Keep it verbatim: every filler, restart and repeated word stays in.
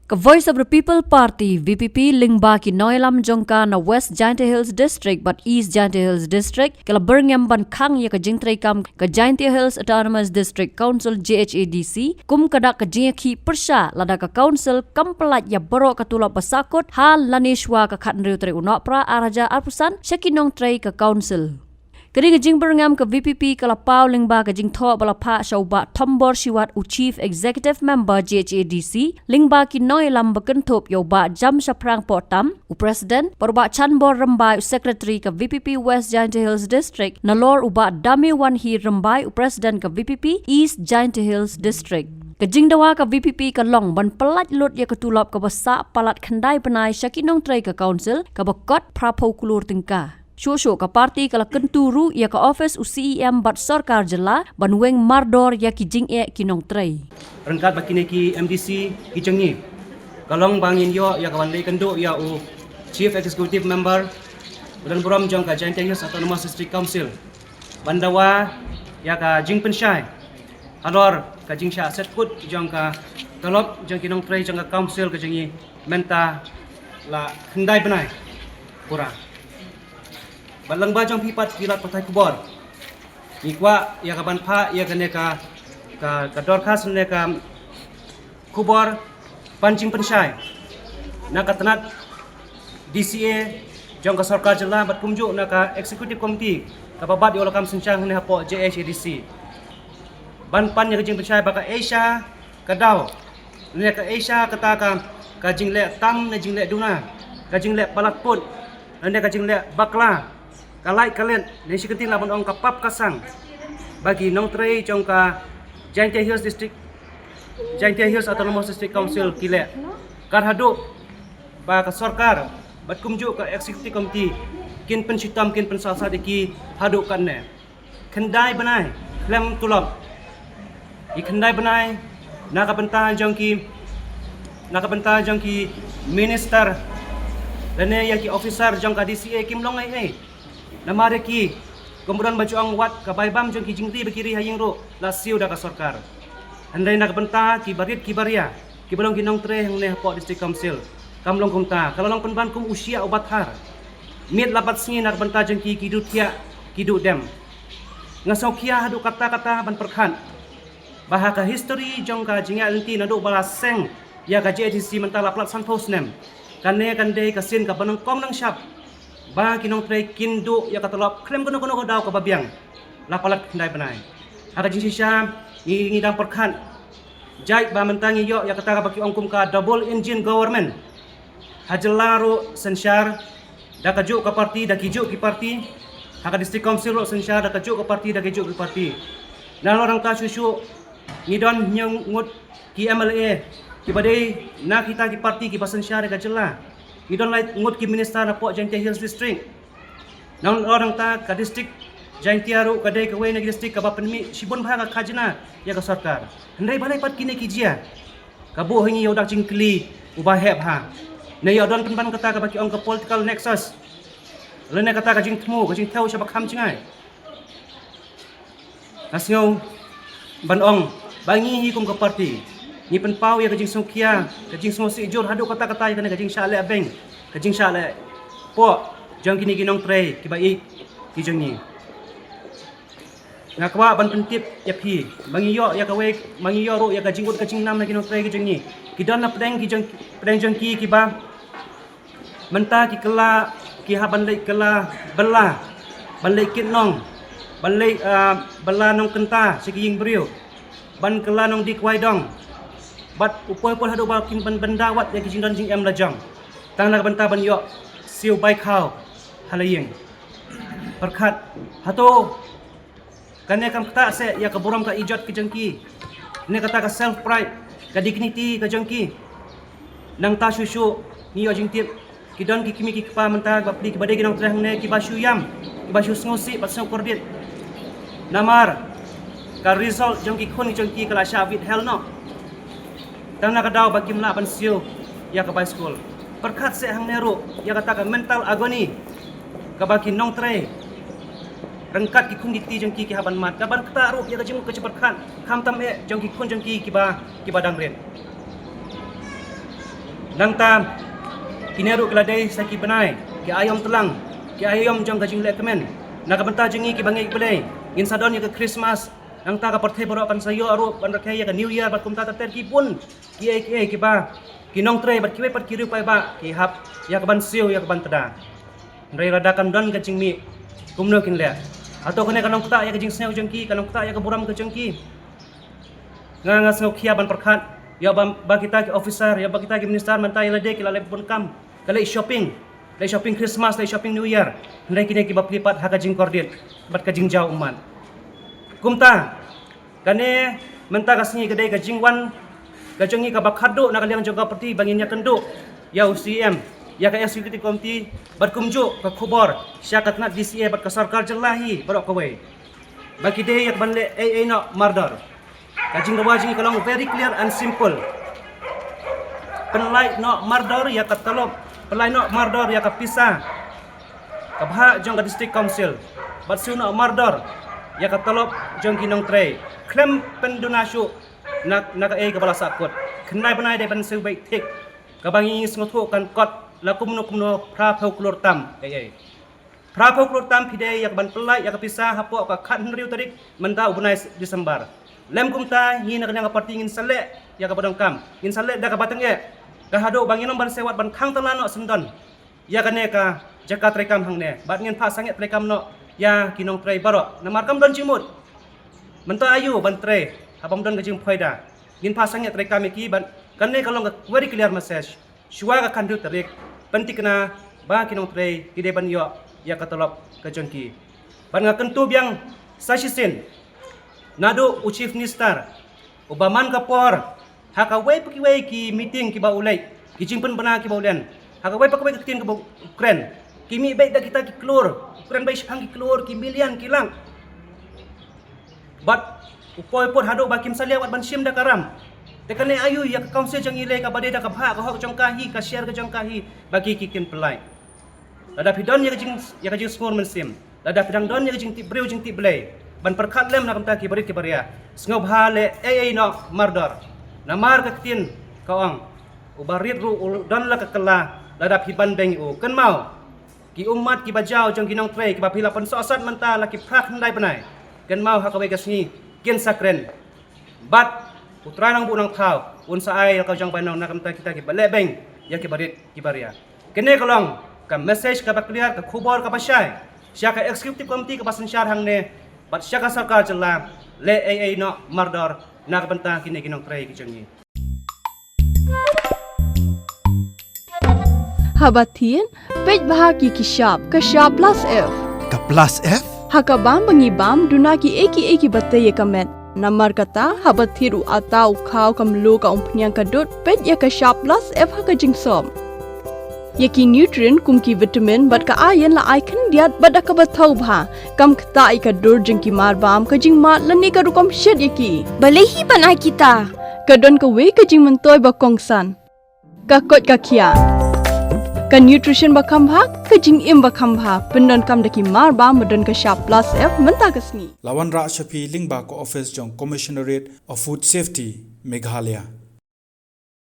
Ka Voice of the People Party, V P P, lyngba ki nongïalam jong ka na West Jaintia Hills District bad East Jaintia Hills District, ka la byrngem ban khang ïa ka jingtreikam ka Jaintia Hills Autonomous District Council, J H A D C, kum ka dak ka jingïakhih pyrshah lada ka Council kam pyllait ïa baroh ka tulop ba sahkut ha lane shwa ka khathynriew tarik u Nohprah ar hajar arphew san sha ki nongtrei ka Council. Ka dei ka jingbyrngem ka V P P ka la paw lyngba ka jingthoh ba la phah sha u Bah Thombor Shiwat, u Chief Executive Member J H A D C, lyngba ki nongïalam ba kynthup ïa u Bah Jamshaphrang Pohtam, u President, bad u Bah Chanbor Rymbai, u Secretary ka V P P West Jaintia Hills District, nalor u Bah Dame Wanhi Rymbai, u President ka V P P East Jaintia Hills District. Ka jingdawa ka V P P ka long ban pyllait lut ïa ka tulop kaba sah palat khyndai bnai sha ki nongtrei ka Council kaba kot phraphew klur tyngka. Shuh shuh ka party ka la kyntu ruh ïa ka office u C E M bad sorkar jylla ban weng mardor ïa ki jingeh ki nongtrei. Ryngkat bad kine ki M D C ki jong ngi, ka long ba ngin ïoh ïa ka ban leh kynduh ïa u Chief Executive Member, u don burom jong ka Jaintia Hills Autonomous District Council, ban dawa ïa ka jingpynshai halor ka jingshah set kut jong ka tulop jong ki nongtrei jong ka Council ka jong ngi mynta la khyndai bnai pura. Bad lyngba jong phi pat ki lad pathai khubor, ngi kwah ïa ka ban phah ïa kane ka, ka, ka dorkhas ne ka khubor ban jingpynshai na ka tnat D C A jong ka sorkar jylla bad kumjuh na ka Executive Committee kaba bat ïa u lakam synshar hangne hapoh J H A D C, ban pan ïa ka jingpynshai ba ka Asia ka daw, ne ka Asia kata ka, ka jingleh tam ne jingleh duna, ka jingleh palat put, ne ka jingleh bakla, ka lait ka let, ne shi kyntien lah ban ong ka pap ka sang ba ki nongtrei jong ka Jaintia Hills District, Jaintia Hills Autonomous District Council ki leh. Kat haduh ba ka sorkar bad kumjuh ka Executive Committee kin pynshitom, kin pynsah sah ïa ki haduh katne. Khyndai bnai khlem tulop. Ki khyndai bnai na ka bynta jong ki, na ka bynta jong ki minister lane ïa ki officer jong ka D C A kim long ei ei. Namar ïa ki, kum ba don ba ju ong, wat ka bai bam jong ki jingri ba ki ri ha ïing ruh la siew da ka sorkar. Hynrei na ka bynta ki barit ki baria kiba long ki nongtrei hangne hapoh District Council, kam long kumta, ka la long pynban kum u shiah uba thar. Miet la bat sngi na ka bynta jong ki, ki duh thiah, ki duh dem. Nga sngewkhia haduh katta katta ban pyrkhat ba ha ka history jong ka jingïaid lynti naduh ba la seng ïa ka J H A D C mynta la palat sanphew snem, kane kan dei ka sien kaba nyngkong nyngshap ba ki nongtrei kin duh ïa ka tulop khlem kano kano ka daw kaba biang, la palat khyndai bnai. Ha ka jingshisha ngi, ngi dang pyrkhat jait ba mynta ngi ïoh ïa kata kaba ki ong kum ka double engine government. Ha jylla ruh synshar da kajuh ka party, da kijuh ki party. Ha ka District Council ruh synshar da kajuh ka party, da kijuh ki party. Nalor nangta shuh shuh ngi don hynñiew ngut ki M L A kiba dei na kita ki party kiba synshar ïa ka jylla. Ngi don lai ngut ki minister napoh Jaintia Hills District. Nalor nangta ka district Jaintia ruh ka dei kawei na ki district kaba pynmih shibun bha ka khajna ïa ka sorkar. Hynrei balei pat kine ki jia? Ka buh ha ngi ïa u dak jingkylli uba heh bha. Ne ïa u don pynban kata kaba ki ong ka political nexus, lane kata ka jingthmu, ka jingthew shaba kham jngai. Nga sngew ban ong ba ngi hi kum ka party ngi pynpaw ïa ka jingsngewkhia, ka jingsngewsih jur haduh katta katta ïa kane ka jingshah leh beng, ka jingshah leh poh jong kine ki nongtrei kiba ïeit ki jong ngi. Nga kwah ban pyntip ïa phi ba ngi ïoh ïa kawei, ba ngi ïoh ruh ïa ka jingud ka jingnam na ki nongtrei ki jong ngi. Ki don na pdeng ki jong, pdeng jong ki kiba mynta ki kylla, ki hap ban leit kylla bylla, ban leit kit nong, ban leit, ah, bylla nongkynta sha ki ïing briew, ban kylla nongdie kwai dong. Bad u poi u poi haduh ba kin ban bynda wat ïa ki jingdon jingem la jong, tang na ka bynta ban ïoh siew bai khaw ha la ïing. Pyrkhat, hato kane kam ktah seh ïa ka burom ka ijot ka jong ki, ne kata ka self pride, ka dignity ka jong ki? Nangta shuh shuh ngi ïoh jingtip, ki don ki kmie ki kpa mynta kiba pli, kiba dei ki nongtrei hangne, kiba shu ïam, kiba shu sngewsih bad sngewkordit. Namar ka result jong ki khun jong ki ka la shah withheld noh, tang na ka daw ba kim lah ban siew ïa ka bai skul. Pyrkhat seh hangne ruh ïa kata ka mental agony kaba ki nongtrei ryngkat ki khun ki kti jong ki ki hap ban mad, ka ban ktah ruh ïa ka jingmut ka jingpyrkhat, khamtam eh jong ki khun jong ki kiba, kiba dang rit. Nangta kine ruh ki la dei sa ki bnai, ki aïom tlang, ki aïom jong ka jingleh kmen. Na ka bynta jong ngi kiba ngeit Blei, ngin sa don ïa ka Christmas. Nangta ka pyrthei baroh kan sa ïoh ruh ban rakhe ïa ka New Year bad kumta ter ter ki bun kiei kiei kiba ki nongtrei bad kiwei pat ki riew paidbah ki hap ïa ka ban siew ïa ka ban tda. Hynrei lada kam don ka jingmih, kumno kin leh? Hato kane kan long ktah ïa ka jingsngew jong ki, kan long ktah ïa ka burom ka jong ki? Nga, nga sngewkhia ban pyrkhat ïa ba, ba kita ki officer, ïa ba kita ki minister mynta ïa lade ki la leh bun kam, ka leh shopping, leh shopping Christmas, leh shopping New Year. Hynrei kine kiba plie pat ha ka jingkordit bad ka jingjaw ummat. Kumta kane mynta ka sngi ka dei ka jingwan ka jong ngi kaba khatduh na ka liang jong ka party ba ngin ïakynduh ïa u C E M, ïa ka executive committee bad kumjuh ka khubor sha ka tnat D C A bad ka sorkar jylla hi baroh kawei. Ba ki dei ïa ka ban leh ei ei noh mardor. Ka jingdawa jong ngi ka long very clear and simple. Pynlait noh mardor ïa ka tulop, pynlait noh mardor ïa ka pisa ka bhah jong ka District Council, bad siew noh mardor ïa ka tulop jong ki nongtrei khlem pynduna shuh na, na kaei kaba la sahkut. Khyndai bnai dei ban siew beit thik, kaba ngi sngewthuh kan kot la kumno kumno phra phew klur tam ei ei. Phra phew klur tam phi dei ïa ka ban pynlait ïa ka pisa hapoh ka khathynriew tarik mynta u bnai December. Lem kumta ngi na ka liang ka party ngin sa leh ïa kaba donkam, ngin sa leh da kaba tyngeh, ka haduh ba ngin ym ban seiwat ban khang tala noh syndon ïa kane ka jaka treikam hangne bad ngin phah sangeh treikam noh ïa ki nongtrei baroh namar kam don jingmut. Mynta aïu ban trei haba ym don ka jingphoida? Ngin phah sangeh treikam ïa ki bad kane ka long ka very clear message. Shuwa ka khathynriew tarik, pynthikna ba ki nongtrei ki dei ban ïoh ïa ka tulop ka jong ki. Bad nga kyntu biang sa shisien naduh u Chief Minister uba man ka por ha kawei pa kawei ki meeting kiba u leit, ki jingpynbna kiba u len, ha kawei pa kawei ka ktien kaba u kren, ki mih beit da kita ki klur, u kren beit shaphang ki klur, ki million, ki lak. Bad u poi put haduh ba kim salia wat ban shim da ka ram. Te kane aïu ïa ka council jong ngi lei kaba dei da ka bhah ka hok jong ka hi, ka share ka jong ka hi, ba ki ki kin pynlait? Lada phi don ïa ka jing, ïa ka jingsngur mynsiem, lada phi dang don ïa ka jingtip briew jingtip Blei ban pyrkhat lem na ka bynta ki barit ki baria, sngewbha leh ei ei noh mardor. Namar ka ktien ka ong, uba rit ruh u don la ka kylla lada phi ban beng ïa u. Kynmaw, ki ummat kiba jaw jong ki nongtrei kiba phi la pynsohsat mynta la ki phra khyndai bnai, kynmaw ha kawei ka sngi kin sa kren. Bad U Trai Nongbuh Nongthaw un sa ai la ka jong bainong na ka bynta kita kiba leh beng ïa ki barit ki baria. Kane ka long ka message kaba clear, ka khubor kaba shai sha ka executive committee kaba synshar hangne bad sha ka sorkar jylla, leh ei ei noh mardor na ka bynta kine ki nongtrei ki jong ngi. Haba thied, peit bha ki ki shap, ka shap plus F. Ka plus F? Ha ka bam ba ngi bam, duna kiei kiei kiba tei ïa ka met. Namar kata, haba thied u atta, u khaw, ka mluh, ka umphniang, ka dud, peit ïa ka shap plus F ha ka jingsop. Ïa ki nutrient kum ki vitamin bad ka iron la ai khyndiat bad da kaba thaw bha. Kam ktah ïa ka dur jong ki marbam, ka jingmad lane ka rukom shet ïa ki. Balei hi ban ai kita? Ka don kawei ka jingmyntoi ba kongsan, ka koit ka khiah. Ka nutrition ba kham bha, ka jingim ba kham bha. Pyndonkam da ki marbam ba don ka shap plus F mynta ka sngi. La wanrah sha phi lyngba ka office jong Commissionerate of Food Safety, Meghalaya.